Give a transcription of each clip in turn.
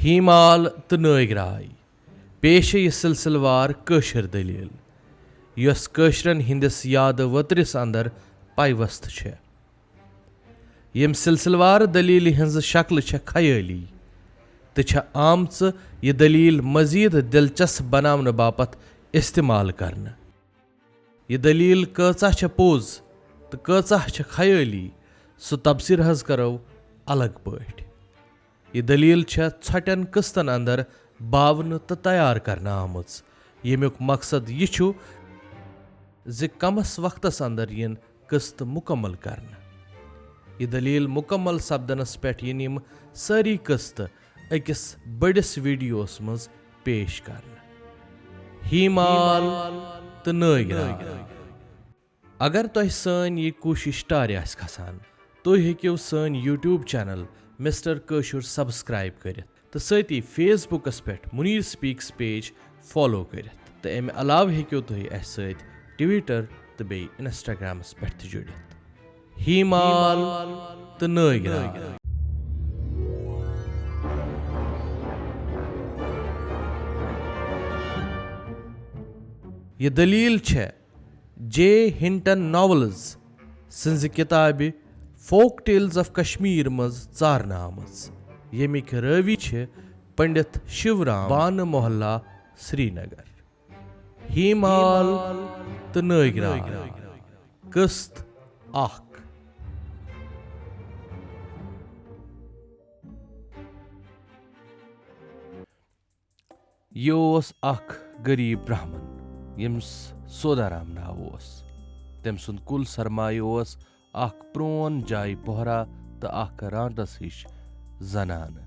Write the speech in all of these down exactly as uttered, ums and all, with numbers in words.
ہیمال تہٕ نٲگۍ راے۔ پیش چھےٚ یہِ سلسلہٕ وار کٲشِر دٔلیٖل، یۄس کٲشرٮ۪ن ہٕنٛدِس یادٕ ؤترِس اندر پیوست چھےٚ۔ ییٚمہِ سلسلہٕ وار دٔلیٖلہِ ہٕنٛز شکلہٕ چھےٚ خیٲلی تہٕ چھےٚ آمژٕ یہِ دٔلیٖل مزید دلچسپ بناونہٕ باپتھ استعمال کرنہٕ۔ یہِ دٔلیٖل کۭژاہ چھےٚ پوٚز تہٕ کۭژاہ چھےٚ خیٲلی، سُہ تبصرٕ حظ کرو الگ پٲٹھۍ۔ یہِ دٔلیٖل چھےٚ ژھۄٹٮ۪ن قٕسطن اندر باونہٕ تہٕ تیار کرنہٕ آمٕژ، ییٚمیُک مقصد یہِ چھُ زِ کمس وقتس اندر یِن قٕسط مُکمل کرنہٕ۔ یہِ دٔلیٖل مُکمل سپدنس پٮ۪ٹھ یِن یِم سٲری قٕسط أکِس بٔڑِس ویڈیوس منٛز پیش کرنہٕ۔ ہیمال تہٕ نٲگۍ راے۔ اگر تۄہہِ سٲنۍ یہِ کوٗشِش ٹارِ آسہِ کھسان، تُہۍ ہیٚکِو سٲنۍ YouTube channel Mister Kashur subscribe کٔرِتھ تہٕ سۭتی Facebook-س پٮ۪ٹھ Munir Speaks page follow کٔرِتھ۔ تہٕ اَمہِ علاوٕ ہیٚکِو تُہۍ اَسہِ سۭتۍ Twitter تہٕ بیٚیہِ Instagram-س پٮ۪ٹھ تہِ جُڑِتھ۔ ہیمال تہٕ نٲگۍ راے۔ یہِ دٔلیٖل چھےٚ جے ہنٹن ناولز سٕنٛزِ کِتابہِ فوک ٹیلز آف کشمیر منٛز ژارنہٕ آمٕژ، ییٚمِکۍ رٲوی چھِ پنڈت شیو رام، بانہٕ محلہ، سرینگر۔ ہیمال تہٕ نٲگۍ راے۔ قٕسط اکھ۔ یہِ اوس اکھ غریب برہمن، ییٚمِس سودارام ناو اوس۔ تٔمۍ سُنٛد کُل سرمایہِ اوس اکھ پرون جایہِ پوہرا تہٕ اکھ رانٹس ہِش زنانہٕ،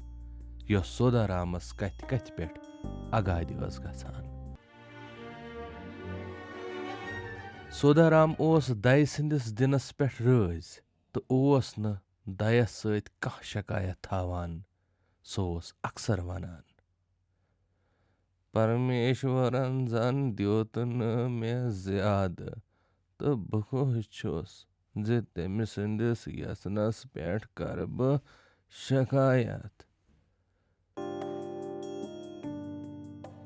یۄس سودارامس کتھِ کتھِ پٮ۪ٹھ اگادِ ٲس گژھان۔ سودارام اوس دَیہِ سٕنٛدِس دِنس پٮ۪ٹھ رٲضۍ تہٕ اوس نہٕ دَیَس سۭتۍ کانٛہہ شکایت تھاوان۔ سُہ اوس اکثر ونان، "پرمیشورن زن دیُت نہٕ مےٚ زیادٕ، تہٕ بہٕ خۄش چھُس زِ تٔمۍ سٕنٛدِس یژھنس پٮ۪ٹھ کرٕ بہٕ شکایت۔"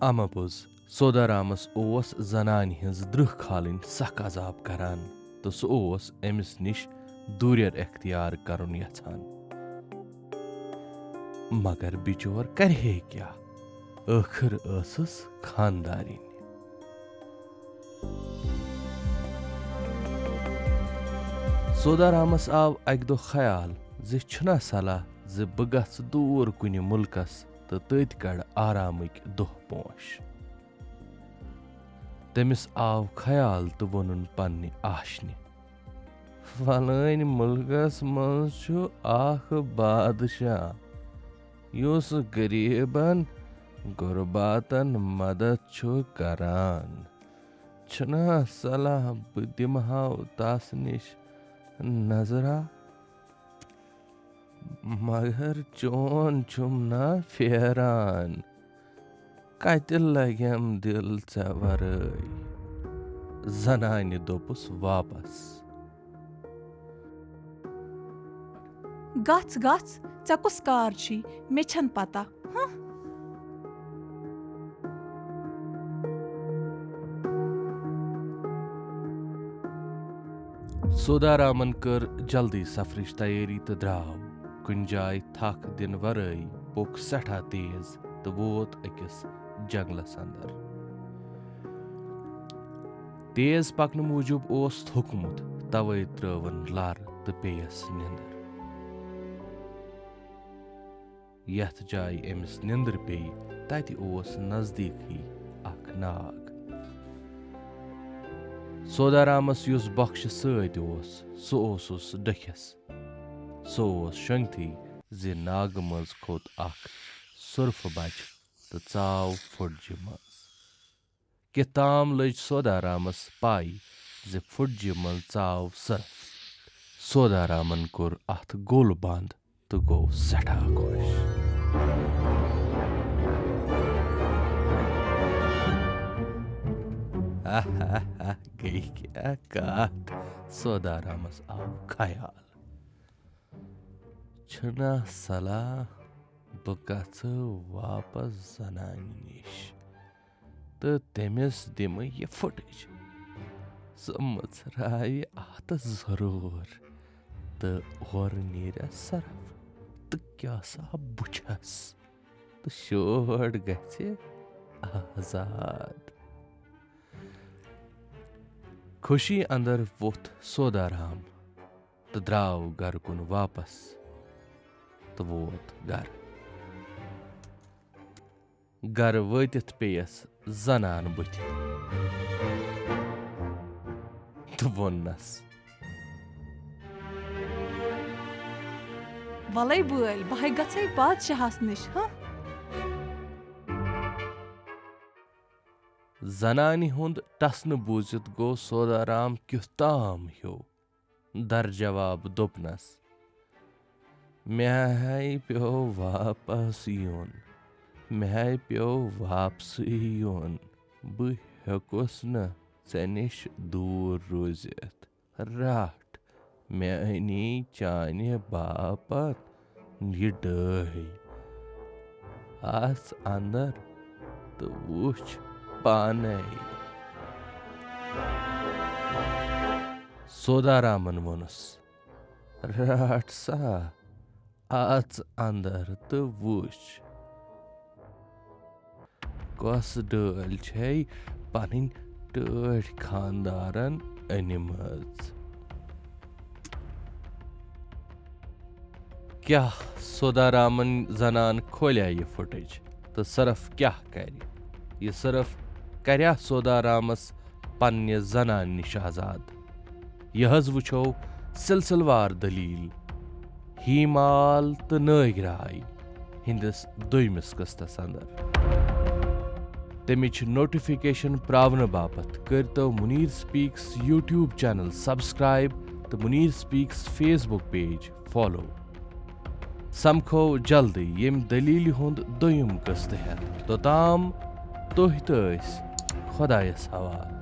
اما پوٚز، سودارامس اوس زنانہِ ہٕنٛز درٕہ کھالٕنۍ سخ عذاب کران، تہٕ سُہ اوس أمِس نِش دوٗرٮ۪ر اختیار کرُن یژھان۔ مگر بِچور کرِہے کیٛاہ؟ ٲخٕر ٲسٕس خاندارِنۍ۔ سودارامس آو اکہِ دۄہ خیال زِ چھُنا صلاح زِ بہٕ گژھٕ دوٗر کُنہِ مُلکس تہٕ تٔتۍ کڑٕ آرامٕکۍ دۄہ پونٛش۔ تٔمِس آو خیال تہٕ ووٚنُن پننہِ آشنہِ، "فلٲنۍ مُلکس منٛز چھُ اکھ بادشاہ، یُس غریبن غرباتن مدد چھُ کران۔ چھُنا صلاح بہٕ دِمہٕ ہاو تس نِش نظرا؟ مگر چون چھُم نا پھیران، کتہِ لگٮ۪م دِل ژےٚ ورٲے؟" زنانہِ دوٚپُس واپس۔ گژھ، گژھ، ژےٚ کُس کار چھُے؟ مےٚ چھَنہٕ پتہ۔ ہہ؟ سودارامن کٔر جلدی سفرٕچ تیٲری تہٕ درٛاو۔ کُنہِ جایہِ تھکھ دِنہٕ ورٲے پوٚک سٮ۪ٹھاہ تیز تہٕ ووت أکِس جنگلس اندر۔ تیز پکنہٕ موٗجوٗب اوس تھوٚکمُت، توے ترٲوٕن لر تہٕ پیٚیس نِندٕر۔ یتھ جایہِ أمِس نِندٕر پیٚیہِ، تتہِ اوس نزدیٖکٕے اکھ ناگ۔ سودارامس یُس بخشہِ سۭتۍ اوس، سُہ اوسُس ڈٔکھِس۔ سُہ اوس شۄنٛگتھٕے زِ ناگہٕ منٛز کھوٚت اکھ سُرفہٕ بچہٕ تہٕ ژاو پھُٹجہِ منٛز۔ کہِ تام لٔج سودارامس پَے زِ پھُٹجہِ منٛز ژاو سۄرپھ۔ سودارامن کوٚر اَتھ گوٚل بنٛد تہٕ گوٚو سٮ۪ٹھاہ خۄش۔ آہ آہ آہ، گٔے کیٛاہ کَتھ؟ سودارامس آو خیال۔ چھُنا صلاح بہٕ گژھٕ واپس زنانہِ نِش تہٕ تٔمِس دِمہٕ یہِ فُٹٕج۔ سُہ مٕژراوِ اَتھ ضروٗر تہٕ اورٕ نیرٮ۪س سرف تہٕ کیٛاہ سا بہٕ چھَس تہٕ شوٹ گژھِ آزاد۔ خوشی اندر ووٚتھ سودارام تہٕ درٛاو گرٕ کُن واپس تہٕ ووت گرٕ۔ گرٕ وٲتِتھ پیٚیَس زنان بُتھِ تہٕ ووٚننَس، "وَلَے بٲلۍ، بہٕ ہے گژھے بادشاہس نِش، ہہ؟" زنانہِ ہُنٛد ٹسنہٕ بوٗزِتھ گوٚو سودارام کیُتھ تام ہیوٗ۔ در جواب دوٚپنَس، "مےٚ ہے پیوٚو واپس یُن، مےٚ ہے پیوٚو واپسٕے یُن، بہٕ ہیوٚکُس نہٕ ژےٚ نِش دوٗر روٗزِتھ۔ رٹھ، مےٚ أنی چانہِ باپتھ یہِ ڈٲہۍ۔ اژھ اندر تہٕ وٕچھ پانے۔" سودارامن ووٚنُس، "رٹھ سا، اژھ اندر تہٕ وٕچھ، کۄس ڈٲلۍ چھے پنٕنۍ ٹٲٹھۍ خاندارن أنمٕژ؟" کیٛاہ سودارامن زنان کھولیا یہِ فُٹٕج تہٕ صرف کیٛاہ کرِ؟ یہِ صرف کریا سودارامس پننہِ زنانہِ نِش آزاد؟ یہِ حظ وٕچھو سلسلہٕ وار دٔلیٖل ہیمال تہٕ نٲگۍ راے ہٕنٛدِس دوٚیمِس قٕسطس اندر۔ تَمِچ نوٹیفکیشن پراونہٕ باپتھ کٔرۍتو منیٖر سپیکس YouTube چینل سبسکرائب تہٕ منیٖر سپیکس Facebook page follow۔ سمکھو جلدی ییٚمہِ دٔلیٖلہِ ہُنٛد دوٚیُم قٕسطہٕ ہٮ۪تھ۔ توٚتام تُہۍ تہٕ أسۍ خۄدایس حوالہٕ۔